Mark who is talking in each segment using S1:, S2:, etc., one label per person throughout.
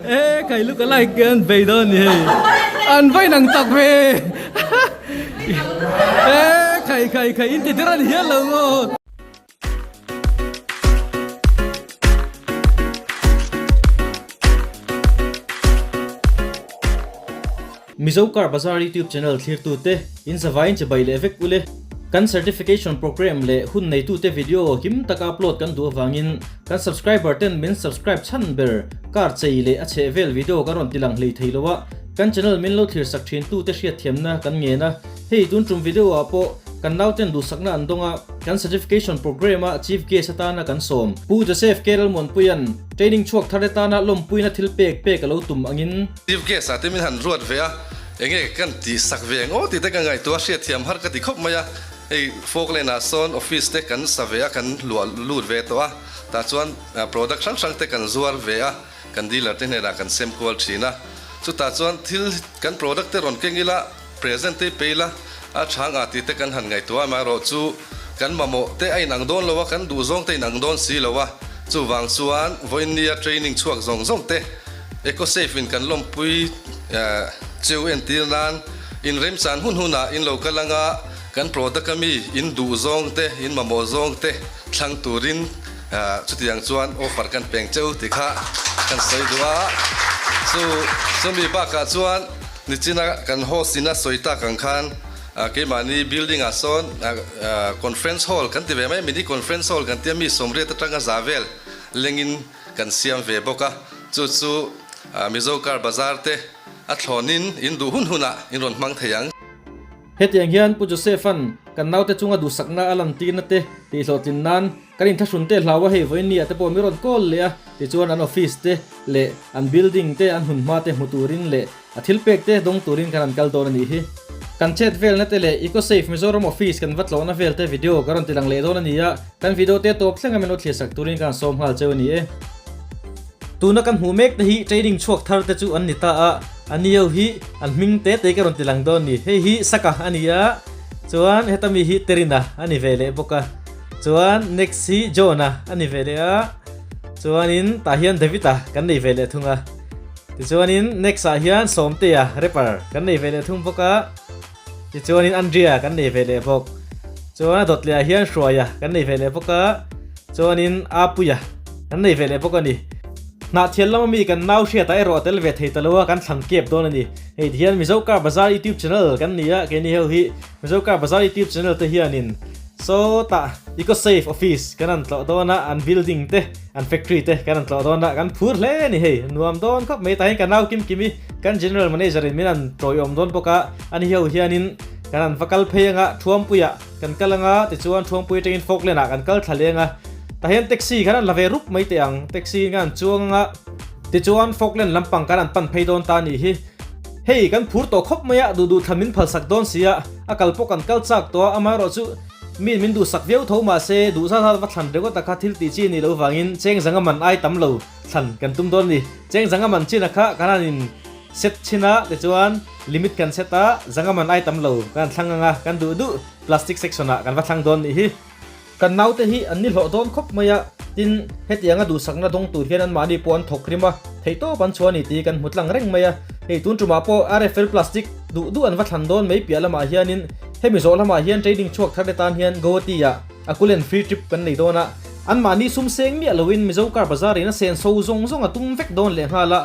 S1: E kai look alike an bei dawn ni hei. An vain ang tak ve. E khai khai khai in ti der ani hial lo maw. Mizo Car Bazaar YouTube channel thlirtute in zavaiin chibai leh vek ule. Kan certification program leh hun neitute video him taka upload kan duh avangin kan subscriber ten min subscribe chhan ber car chei leh a chheh vel video kan rawn tilang hlei thei lo a, kan channel min lo thlirsak thintute hriatthiamna kan ngen a. Hei tun tum video ah pawh kan nauten duhsakna an dawng a, kan certification program a chief guest atana kan sawm Pu Joseph K Lalmuanpuia'n training chhuak thar atana lawmpuina thil pek pek a lo tum angin.
S2: Chief guest ah te min han ruat ve a, enge kan tih sak ve ang aw tih te ka ngaihtuah a hriatthiam har ka ti khawp mai a, hei Falkland ah sawn office te kan sa ve a, kan luah lut ve tawh a, tah chuan product hrang hrang te kan zuar ve a, kan dealer te hnenah kan sem kual thin a, chutah chuan thil kan product te rawn keng ila, Present te pei la, a chhang ah tih te kan han ngaihtuah a, amaherawh chu kan mamawh te a inang dawn lo a, kan duhzawng te inang dawn si lo a, chuvang chuan vawiin nia training chhuak zawng zawng te EcoSafe in kan lawmpui cheu entir nan inremchan hun hunah in lo kal anga kan product a mi in duhzawng te in mamawh zawng te thlang turin chutiang chuan offer kan peng cheu tih kha kan sawi duh a, chu chumi bakah chuan. Nichina kan host in a sawi tak ang khan keimahni building ah sawn conference hall kan ti ve mai, mini conference hall kan tia mi sawmriat atanga za vel lengin kan siam ve bawk a, chu chu Mizo car bazar te a thlawnin in duh hun hunah in rawn hmang thei ang.
S1: Hetiang hian Pu Joseph-a'n kan naute chunga duhsakna a lantirna te tihhlawhtlin nan Kan inthlahrun te hlau a hei vawiin ni ah te pawh mi rawn call leh a, tichuan an office te leh an building te an hun hma te hmu turin leh a thil pek te dawng turin kan han kal dawn a nih hi. Kan chet velna te leh EcoSafe Mizoram office kan va tlawhna vel te video ka rawn ti lang leh dawn a ni a, kan video te tawp thleng a min lo thlir sak turin ka han sawm nghal cheu a ni e. Tuna kan hmuh mek te hi training chhuak thar te chu an ni ta a, a nio hi an hming te te ka rawn ti lang dawn a ni. Hei hi Saka a ni a, chuan heta mi hi Terina a ni ve leh bawk a. Chuan next hi John-a a ni ve leh a, chuanin tah hian David-a kan nei ve leh thung a. Tichuanin next ah hian Sawmtea rapper kan nei ve leh thung bawk a, tichuanin Andrea kan nei ve leh bawk. Chuan a dawt leh ah hian Hruaia kan nei ve leh bawk a, chuanin Apuia kan nei ve leh bawk a ni. Hnahthial lama mi kan nau hriatah erawh a tel ve thei ta lo a, kan thlang kep dawn a ni. Hei tihian Mizo Car Bazaar YouTube channel kan ni a, keini ho hi Mizo Car Bazaar YouTube channel te hianin sawtah EcoSafe office kan han tlawh dawn a, an building te, an factory te kan han tlawh dawn a, kan phur hle a ni hei, nuam dawn khawp mai. Tah hian ka nau Kim Kimi kan General Manager in min han tawiawm dawn bawk a, ani ho hianin kan han va kal phei anga Thuampuiah kan kal anga tichuan Thuampui atangin Falkland ah kan kal thla leng a, tah hian taxi khan an la ve rup mai teh ang, taxi in kan han chuang anga tichuan Falkland lampang kan han pan phei dawn ta a nih hi. Hei, kan phur tawh khawp mai a, duh duh thla min phalsak dawn si a, a kal pawh kan kal chak tawh a, amaherawh chu mi min duhsak viau tho mahse duh zat zat va thlan ringawt a kha thil tih chi a nih loh vangin cheng zanga man ai tam lo thlan kan tum dawn a ni. Cheng zanga man chin a kha kan han in set chhin a, tichuan limit kan set a, zanga man ai tam lo kan han thlang ang a, kan duh duh plastic section ah kan va thlang dawn nih hi. Kan naute hi an ni hlawh dawn khawp mai a, tin, hetianga duhsakna dawng tur hian anmahni pawh an thawk rim a, theihtawp an chhuah a ni tih kan hmu tlang reng mai a. Hei tun tumah pawh RFL plastic duh duh an va thlan dawn mai piah lamah hianin hemi zawh lamah hian training chhuak thar te tan hian Guwahati-ah a kulen free trip kan nei dawn a, anmahni sum seng miah loin Mizo car bazar in a sen so zawng zawng a tum vek dawn lehnghal a,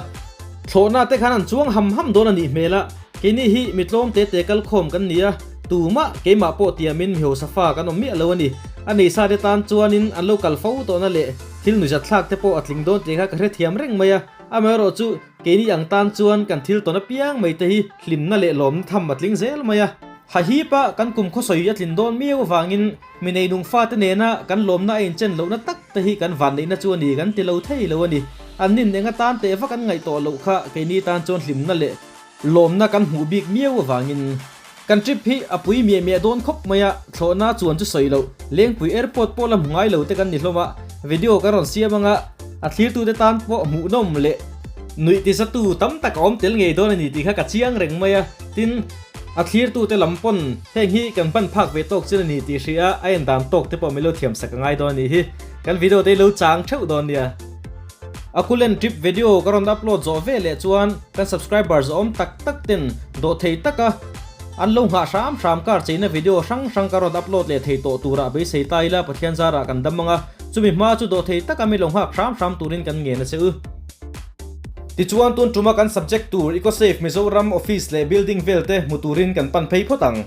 S1: thlawhna te khan an chuang ham ham dawn a nih hmel a, keini hi mi tlawm te te kal khawm kan ni a. Tumah keimah pawh tiamin mihosa fa kan awm miah lo a ni. A neisa te tan chuanin an lo kal fo tawhna leh thil nuihzat thlak te pawh a tling dawn tih kha ka hrethiam reng mai a. Amaherawh chu keini ang tan chuan kan thil tawn apiang mai te hi hlimna leh lawmna tham a tling zel mai a. Hahipa kan kum khawsawi a tlin dawn miau avangin mi neinung fate nena kan lawmna a inchen lohna tak te hi kan vanneihna chu a ni kan ti lo thei lo a ni. An nin eng atan teh vak an ngaih tawh loh kha keini tan chuan hlimna leh lawmna kan hmuh bik miau avangin Kan trip hi a pui miah miah dawn khawp mai a, thlawhna chuan chu sawi loh, Lengpui Airport pawh la hmu ngai lo te kan ni hlawm a, video kan rawn siam anga a thlirtute tan pawh hmuhnawm leh nuih tizatu tam tak a awm tel ngei dawn a ni tih kha ka chiang reng mai a, tin, a thlirtute lam pawn heng hi kan hman phak ve tawk chin a ni tih hria a en dan tawk te pawh min lo thiam sak a ngai dawn a nih hi, kan video te hi lo chang theuh dawn nia. Akulen trip video ka rawn upload zawh ve leh chuan kan subscribers awm tak tak ten dawhthei taka an lo nghah hram hram car cheina video hrang hrang ka rawn upload leh thei tawh turah beisei ta ila Pathian zarah kan dam ang a, chumi hma chu dawhthei taka mi lo nghak hram hram turin kan ngen a che u. Tichuan tun tuma kan subject tur Ecosafe Mizoram office leh building vel te hmu turin kan pan phei phawt ang.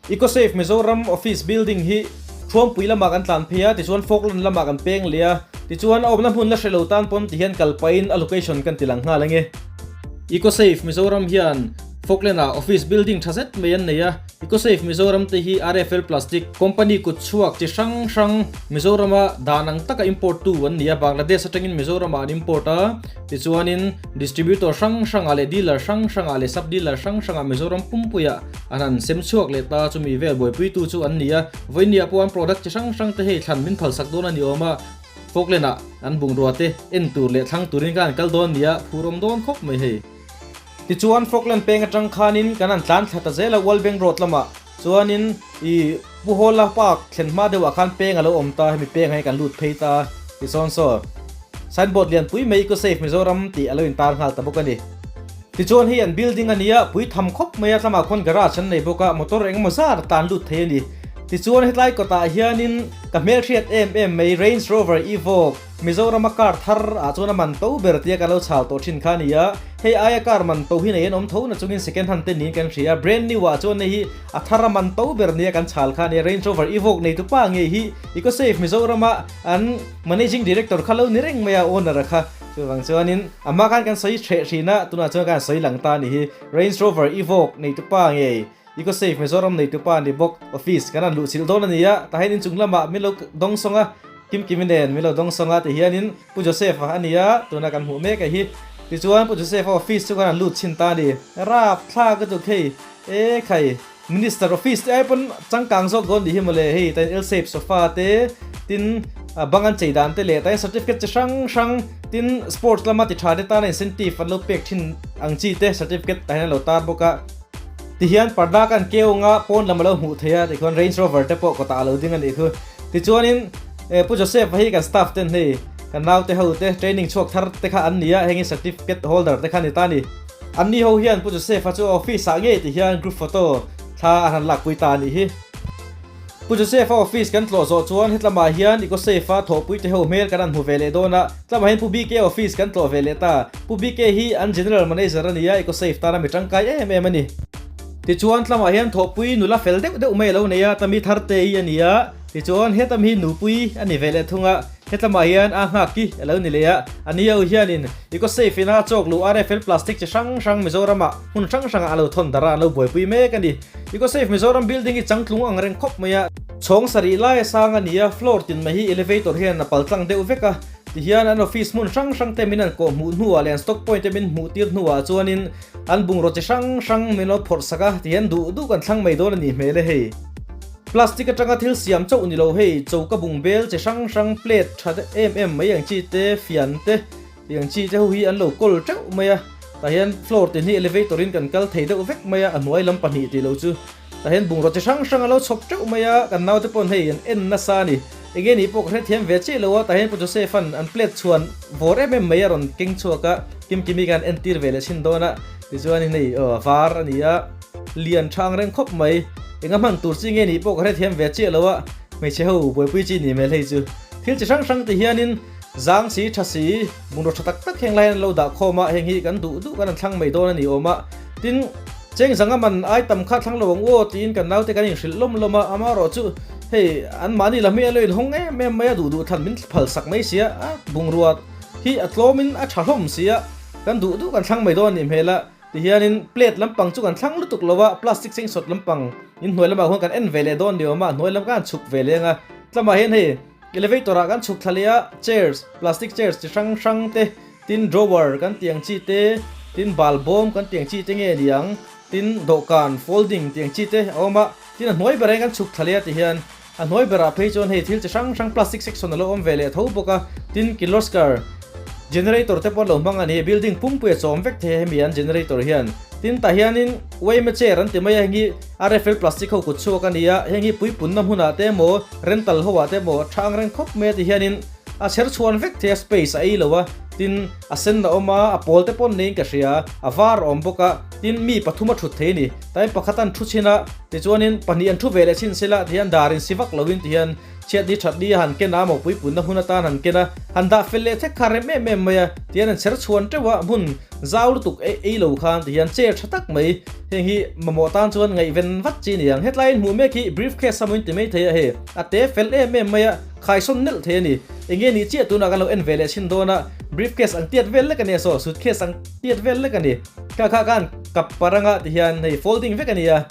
S1: Ecosafe Mizoram office building hi Thuampui lamah kan tlan phei a, tichuan Falkland lamah kan peng leh a, tichuan a awmna hmun la hre lo tan pawn tihian kal pahin a location kan ti lang nghal ange. Ecosafe Mizoram hian Falkland ah office building tha zet mai an nei a, Ecosafe Mizoram te hi RFL Plastic company kut chhuak chi hrang hrang Mizorama dan ang taka import tu an ni a, Bangladesh atangin Mizoramah an import a, tichuanin distributor hrang hrangah leh dealer hrang hrangah leh sub dealer hrang hrangah Mizoram pumpuiah an han sem chhuak leh ta, chumi vel buaipuitu chu an ni a, vawinia pawh an product chi hrang hrang te hei thlan min phalsak dawn a ni awm a, Falkland ah an bungrua te en tur leh thlang turin khan an kal dawn nia, phur awm dawn khawp mai hei. Tichuan Falkland peng atang khanin kan han tlan thla ta zel a Walbank Road lamah chuanin i Pu Hawla Park thlen hma deuhah khan peng a lo awm ta, hemi peng hi kan lut phei ta tisawn saw signboard lianpui mai Ecosafe Mizoram tih a lo intar nghal ta bawk a ni. Tichuan hei an building a nia, pui tham khawp mai a, tlamah khuan garage an nei bawk a, motor engemaw zat a tlan lut thei a ni. Tichuan hetlai kawtah hianin ka hmelhriat em em mai Range Rover Evoque, Mizorama car thar ah chuan a man to ber tia kan lo chhal tawh thin kha a ni a, hei aia car man to hi nei an awm tho na chungin second hand te niin kan hria a, brand new ah chuan hei hi a thar a man to ber nia kan chhal kha a ni a, Range Rover Evoque nei tu pa ngei hi Ecosafe Mizorama an Managing Director kha lo ni reng mai a, owner a kha chuvang chuanin a hma khan kan sawi hreh thin a, tunah chuan kan sawi lang ta a ni hi, Range Rover Evoque nei tu pa ngei. Ecosafe Mizoram neitupa ni bawk office kan han luhchilh dawn a ni a, tah hian inchung lamah min lo dawng sawng a, Kimkimi nen min lo dawng sawng a ti hianin Pu Joseph-a a ni a, tuna kan hmuh mek a hi. Tichuan Pu Joseph-a office chu kan han lut chhin ta a ni. Rap thlak a tuk hei, e khai, Minister office te ai pawn changkang zawk dawn tih hi mawle, hei tain L-shape sofa te, tin bang an chei dan te leh tain certificate chi hrang hrang, tin sports lama ti tha te tana incentive an lo pek thin ang chi te certificate tah hian an lo tar bawk a. Tihian parda kan keu anga pawn lam a lo hmuh theih a, tikhuan Range Rover te pawh kawtah a lo ding a nih khu. Tichuanin Pu Joseph-a hi kan staff ten hei kan naute ho te training chhuak thar te kha an ni a, heng hi certificate holder te kha a ni ta a ni. Anni ho hian Pu Joseph-a chu office ah ngei tihian group photo thla an han lakpui ta a nih hi. Pu Joseph-a office kan tlawh zawh chuan hetlamah hian Ecosafe-a thawhpui te ho hmel kan han hmu ve leh dawn a, tlamah hian Pu BK office kan tlawh ve leh ta. Pu BK hi an General Manager a ni a, Ecosafe tana mi tangkai em em a ni. Tichuan tlamah hian thawhpui nula fel deuh deuh mai a lo nei a, tami thar te hi a ni a, tichuan hetam hi nupui a ni ve leh thung a, hetlamah hian a nghak hi a lo ni leh a, a ni ho hianin Ecosafe ina chawk luh RFL plastic chi hrang hrang Mizoramah hmun hrang hrangah a lo thawn darh a, an lo buaipui mek a ni. Ecosafe Mizoram building hi changtlung ang reng khawp mai a. Chhawng sarih lai a sang a ni a, floor tin mai hi elevator hian a pal tlang deuh vek a. Tihian an office hmun hrang hrang te min an kawh hmuh hnuah leh an stock point te min hmuh tir hnuah chuanin an bungraw chi hrang hrang min lo phawrh sak a, tihian duh duh kan thlang mai dawn a nih hmel e hei. Plastic atanga thil siam chauh ni lo hei, choka bungbel chi hrang hrang plate tha em em mai ang chi te, fian te, Tiang chi te ho hi an lo kawl teuh mai a, tah hian floor tin hi elevator in kan kal thei deuh vek mai a, a hnuai lam pahnih tih lo chu. Tah hian bungraw chi hrang hrang a lo chhawp teuh mai a, kan naute pawn hei an en nasa a ni. Enge nih pawh ka hrethiam ve chiah lo a, tah hian Pu Joseph an an plate chhuan vawr em em mai a rawn keng chhuak a, Kimkimi khan entir ve leh chhin dawn a, tichuanin hei aw var a ni a, lian tha ang reng khawp mai. Enga hman tur chi nge nih pawh ka hrethiam ve chiah lo a, hmeichhe ho buaipui chi nih hmel hei chu. Thil chi hrang hrang ti hianin Zang si tha si, bungraw tha tak tak heng lai an lo dah khawm a, heng hi kan duh duh kan an thlang mai dawn a ni awm a. Tin, cheng zanga man ai tam kha thlang lo ang u aw tiin kan naute kan inhrilh lawm lawm a, amaherawh chu hei anmahni lam hi a lo inhawng em em mai a, duh duh thlan min phal sak mai si a, a bungrua hi a tlawmin a tha hlawm si a, kan duh duh kan thlang mai dawn a nih hmel a. Tihianin plate lampang chu kan thlang lutuk lo a, plastic cheng sawt lampang inhnuai lamah khuan kan en ve leh dawn ni awm a, a hnuai lam khan chhuk ve leng a, tlamah hian hei Elevator ah kan chhuk thla leh a, chairs, plastic chairs chi hrang hrang te, tin drawer kan tih ang chi te, tin bal bawm kan tih ang chi te nge ni ang, tin dawhkan folding tih ang chi te a awm a, tin a hnuai berah hian kan chhuk thla leh a ti hian a hnuai berah phei chuan hei thil chi hrang hrang plastic section a lo awm ve leh tho bawk a, tin Kirloskar generator te pawh an lo hmang a ni, building pumpuia chawm vek thei a hemi an generator hian, tin tah hianin yma chair an ti mai a heng hi RFL plastic ho kut chhuak a ni a, heng hi puipunna hmunah te emaw rental ho ah te emaw a tha ang reng khawp mai a ti hianin a chher chhuan vek thei a, space a ei lo a, Tin, a sen a awm a, a pawl te pawn neiin ka hria, a var a awm bawk a, tin mi pathum a thut thei a ni. Tain pakhat an thu chhin a, tichuanin pahnih an thu ve leh chhin sela tihian dar in si vak loin tihian chhiatni thatni a han ken a, mawpui punna hun atan han ken a, han dah fel leh thek kha rem em em mai a, tihian an chher chhuan teuh a, hmun zau lutuk ei ei lo khan tihian chair tha tak mai heng hi mamawh tan chuan ngaihven vat chi a ni ang. Hetlai in hmuh mek hi briefcase a maw in ti mai thei a hei, a te fel em em mai a. Khaisawn nelh thei a ni. Enge nih chiah tunah kan lo en ve leh chhin dawn a, briefcase ang tiat vel lek a ni a saw, suitcase ang tiat vel lek a ni. Kha kha khan kap paranga ti hian hei folding vek a ni a.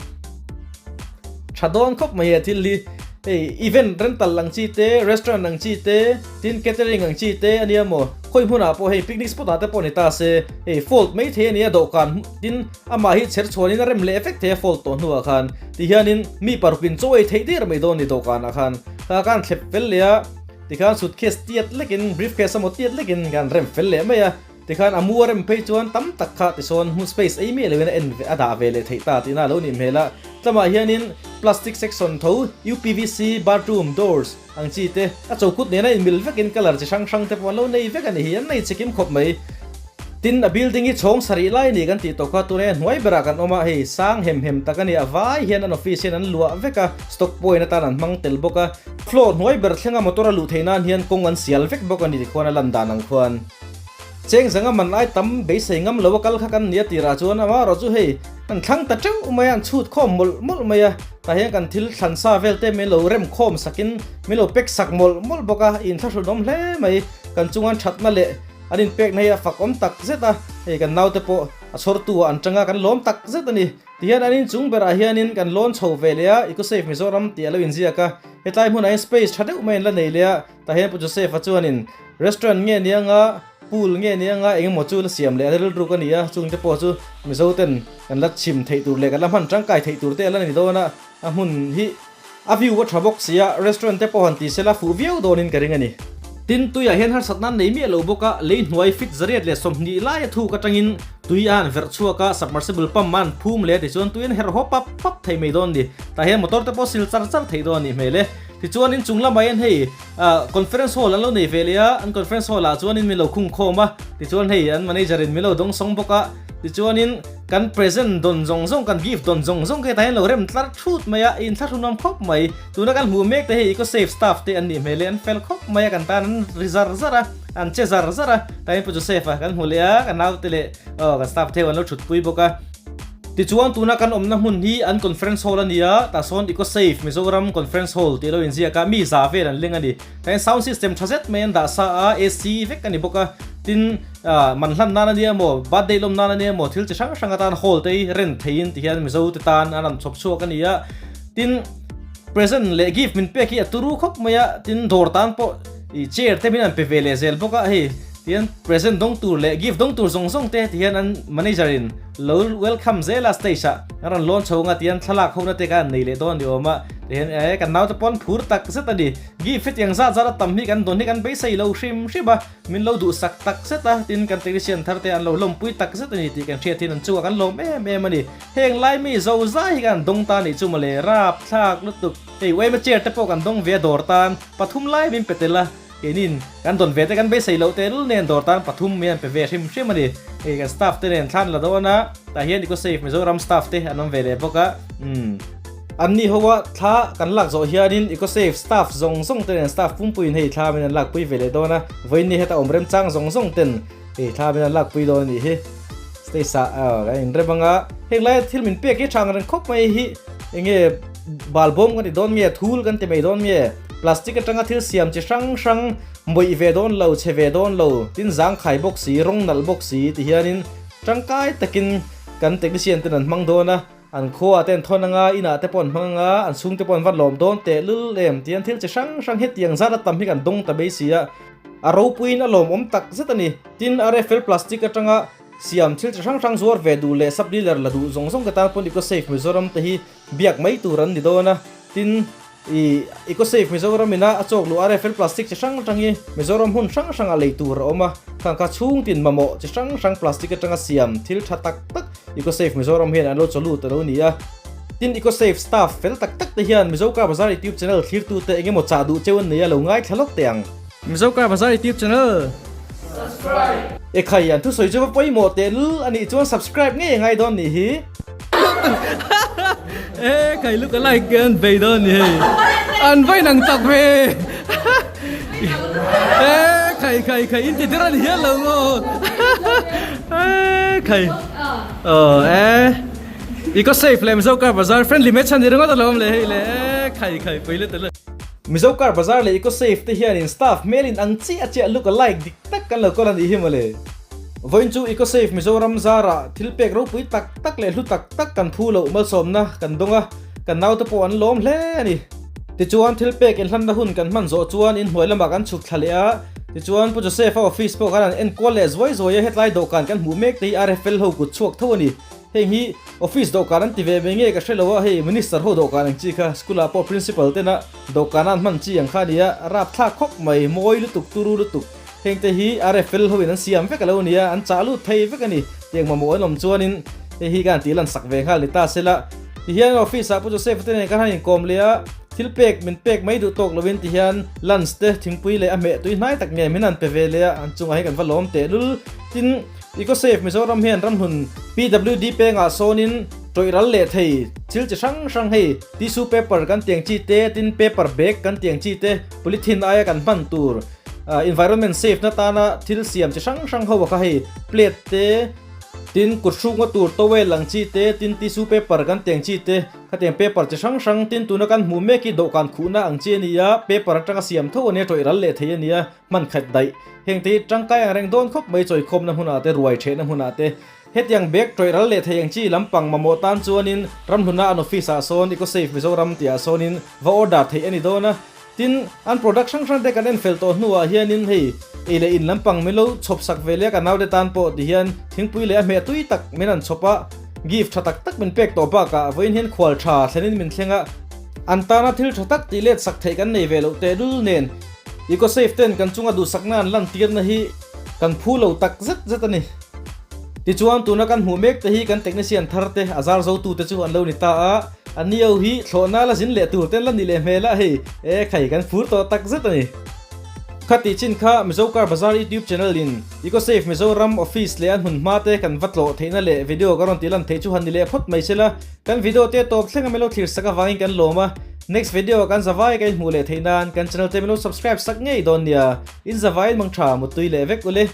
S1: Tha dawn khawp mai he thil hi. Hei event rental ang chi te, restaurant ang chi te, tin catering ang chi te a nia maw. Khawi hmunah pawh hei picnic spot ah te pawh ni ta se, hei fold mai thei a ni a dawhkan tin amah hi chher chhuanin a rem leh vek thei a fold tawh hnuah khan. Ti hianin mi parukin chaw ei theih der mai dawn a ni dawhkanah khan. Kha khan thlep fel leh a, tikhan suitcase tiat lekin, briefcase emaw tiat lekin kan rem fel leh mai a, tikhan a mu a rem phei chuan tam tak kha tisawn hmun space ei miah loin a en ve a dah ve leh theih ta tihna a lo nih hmel a. Tlamah hianin plastic section tho UPVC bathroom doors ang chi te a chokut nena inmil vekin colour chi hrang hrang te pawh an lo nei vek a ni hi, an nei chikim khawp mai. Tin, a building hi chhawng sarih lai ni kan tih tawh kha tunah hian hnuai berah kan awm a, hei sang hem hem tak a ni, a vai hian an office hian an luah vek a, stock point atan an hmang tel bawk a, floor hnuai ber thlenga motor a luh theih nan hian kawng an sial vek bawk a ni tikhuan a lan dan ang khuan. Cheng zanga man ai tam beisei ngam lo a kal kha kan ni a tirah chuan amaherawh chu hei an thlang ta teuh mai a, an chhut khawm mawlh mawlh mai a, tah hian kan thil thlan sa vel te min lo rem khawm sakin min lo pack sak mawlh mawlh bawk a, inthlahrunawm hle mai, kan chunga an thatna leh An inpekna hi a fak awm tak zet a, hei kan naute pawh a chhawrtu ah an tang a, kan lawm tak zet a ni. Tihian an inchung berah hianin kan lawn chho ve leh a, Ecosave Mizoram tih a lo inziak a, hetlai hmunah hian space tha deuh mai an la nei leh a, tah hian Pu Joseph-a chuanin restaurant nge ni anga, pool nge ni anga eng emaw chu la siam leh a rilruk a ni a, chungte pawh chu Mizo ten kan la chhim theih tur leh kan la hman tangkai theih tur te a la ni dawn a, a hmun hi A view a tha bawk sia, restaurant te pawh han ti sela fuh viau dawnin ka ring a ni. Tin, tuiah hian harsatna an nei miah lo bawk a, lei hnuai fit 120 laia thuk atangin tui a han verh chhuak a, submersible pump a han phum leh a tichuan tui an herh haw pap pap thei mai dawn a ni. Tah hian motor te pawh sil char char theih dawn a nih hmel e. Tichuan inchung lamah hian hei conference hall an lo nei ve leh a, an conference hall ah chuanin min lo khung khawm a, tichuan hei an manager in min lo dawng sawng bawk a, tichuanin Kan present dawn zawng zawng, kan gift dawn zawng zawng khi hetah hian lo rem tlar thut mai a, inthlahrunawm khawp mai. Tuna kan hmuh mek te hei Ecosave staff te an nih hmel e, an fel khawp mai a, kan tan an ri zar zar a, an che zar zar a. Tah hian Pu Joseph a kan hmu leh a, kan naute leh aw kan staff te ho an lo thutpui bawk a. Tichuan tuna kan awmna hmun hi an conference hall a ni a, tah sawn Ecosave Mizoram Conference Hall tih a lo inziak a, mi za vel an leng a ni. Tah hian sound system tha zet mai an dah sa a, AC vek a ni bawk a, tin man hlan nan a nia maw, birthday lawm nan a nia maw, thil chi hrang hrang atan hall te hi rent theiin ti hian Mizo te tan an rawn chhawp chhuak a ni a, tin present leh gift min pek hi a turu khawp mai a, tin dawr tan pawh ih chair te min an pe ve leh zel bawk a, hei tihian present dawng tur leh gift dawng tur zawng zawng te tihian an manager in lo welcome zel a stage ah an rawn lawn chho ang a tihian thlalak ho na te kha an nei leh dawn a ni awm a, tihian eh kan naute pawh an phur tak zet a ni. Gift hetiang zat zat a tam hi kan dawn hi kan beisei lo hrim hrim a, min lo duhsak tak zet a, tin kan technician thar te an lo lawmpui tak zet a ni tih kan hriat hian an chungah kan lawm em em a ni. Heng lai mi zo zai hi kan dawng ta nih chu mawle, rap thlak lutuk. Hei uaima chair te pawh kan dawng ve a dawr tan pathum lai min pe tel a, keinin kan dawn ve te kan beisei loh tehlul nen dawr tan pathum min an pe ve hrim hrim a ni. Hei kan staff te nen thlan la dawn a, tah hian Ecosave Mizoram staff te an awm ve leh bawk a, umm. An ni ho a, thla kan lak zawh hianin Ecosave staff zawng zawng te nen staff pumpuiin hei thla min an lakpui ve leh dawn a, vawiin ni heta awm remchang zawng zawng ten hei thla min an lakpui dawn a nih hi. Stage ah kan inrem ang a, heng laia thil min pek hi tha ang reng khawp mai hi enge balbawm kan ti dawn nge, thul kan ti mai dawn nge, plastic atanga thil siam chi hrang hrang mawih ve dawn lo, chhe ve dawn lo, tin zangkhai bawk si, rawng nalh bawk si ti hianin tangkai takin kan technician ten an hmang dawn a. An khuaah te an thawn anga, inah te pawh an hmang anga, an chhungte pawh an va lawm dawn teh lul em tih an thil chi hrang hrang hetiang zat a tam hi kan dawng ta mai si a. A ropuiin a lawmawm tak zet a ni. Tin, RFL plastic atanga siam thil chi hrang hrang zuar ve duh leh sub dealer la duh zawng zawng te tan pawn Ecosave Mizoram te hi biak mai tur an ni dawn a. Tin, I Ecosave Mizoram ina a chawk luh RFL plastic chi hrang hrang hi Mizoram hmun hrang hrangah lei tur a awm a, thangkha chhung tin mamawh chi hrang hrang plastic atanga siam thil tha tak tak Ecosave Mizoram hian an lo chaw lut a lo ni a. Tin Ecosave staff fel tak tak te hian Mizo Car Bazar YouTube channel thlirtute eng emaw chah duh cheu an nei a lo ngaithla lawk teh ang. Mizo Car Bazar YouTube channel. E khai an thusawi chu va pawimawh teh lul a nih chuan subscribe ngei a ngai dawn nih hi. E khai look alike an bei dawn ni hei. An vain ang tak ve. E khai khai khai in ti der a ni hial lo maw. E khai. Aw e. Eco safe leh Mizo car bazar friendly mai chhan ni ringawt alawm le hei le e khai khai pui let le. Mizo car bazar leh eco safe te hianin staff hmelin ang chiah chiah look alike dik tak kan lo kawl a nih hi mawle. Vawiin chu eco safe Mizoram zarah thil pek ropui tak tak leh hlu tak tak kan phu loh malsawmna kan dawng a, kan naute pawh an lawm hle a ni. Tichuan thil pek inhlanna hun kan hman zawh chuan inhnuai lamah kan chhuk thla leh a, tichuan Pu Joseph-a office pawh kan han enkual leh zuai zuai a, hetlai dawhkan kan hmuh mek te hi RFL ho kut chhuak tho a ni. Heng hi office dawhkan an ti ve mai nge ka hre lo a, hei minister ho dawhkan ang chi kha school ah pawh principal tena dawhkan a an hman chi ang kha a nia, rapthlak khawp mai, mawi lutuk, turu lutuk. Heng te hi RFL ho in an siam vek a lo nia, an chah lut thei vek a ni. Tiang mamawh an awm chuanin hei hi ka han tih lan sak ve nghal ni ta sela. Tihian office ah Pu Joseph te nen khan han inkawm leh a, thil pek min pek mai duh tawk lovin tihian lunch te thingpui leh a hmeh tui hnai tak nge min han pe ve leh a, an chungah hi kan va lawm teh lul. Tin, Ecosafe Mizoram hian ramhlun PWD pengah sawnin tawih ral leh thei thil chi hrang hrang hei tissue paper kan tiang chi te, tin paper bag kan tiang chi te, polythene aia kan hman tur environment safe na tana thil siam chi hrang hrang ho a kha hei plate te, tin kut hrukna tur towel ang chi te, tin tissue paper kan tiang chi te, khatiang paper chi hrang hrang tin tuna kan hmuh mek hi dawhkan khuhna ang chi a ni a, paper atanga siam tho a nia tawih ral leh thei a nia. Hman khat daih. Heng te hi tangkai ang reng dawn khawp mai chawikhawmna hmunah te, ruai thehna hmunah te. Hetiang bag tawih ral leh thei ang chi lampang mamawh tan chuanin ramhluna an office ah sawn Ecosafe Mizoram tih ah sawnin va order theih a ni dawn a. Tin, an product hrang hrang te kan en fel tawh hnuah hianin hei ei leh in lampang min lo chhawp sak ve leh a ka naute tan pawh ti hian thingpui leh a hmeh tui tak min han chhawp a, gift tha tak tak min pek tawh bakah vawiin hian khual tha thlenin min thleng a. An tana thil tha tak tih let sak theih kan nei ve loh tehlul nen. Ecosafe ten kan chunga duhsakna an lantirna hi kan phu lo tak zet zet a ni. Tichuan tuna kan hmuh mek te hi kan technician thar te a zar zo tu te chu an lo ni ta a, a nio hi thlawhna la zin leh tur ten la ni leh hmel a hei e khai kan fur tawh tak zet a ni. Khati chin kha Mizo Car Bazaar YouTube channel in Ecosafe Mizoram office leh an hmun hma te kan va tlawh theihna leh video ka rawn tih lan theih chu han ni leh phawt mai sela, kan video te tawp thleng a milo thlir sak avangin kan lawm a. Next video ah kan zavai ka inhmuh leh theih nan kan channel te milo subscribe sak ngei dawn nia. In zavai in mang tha muttui leh vek ule.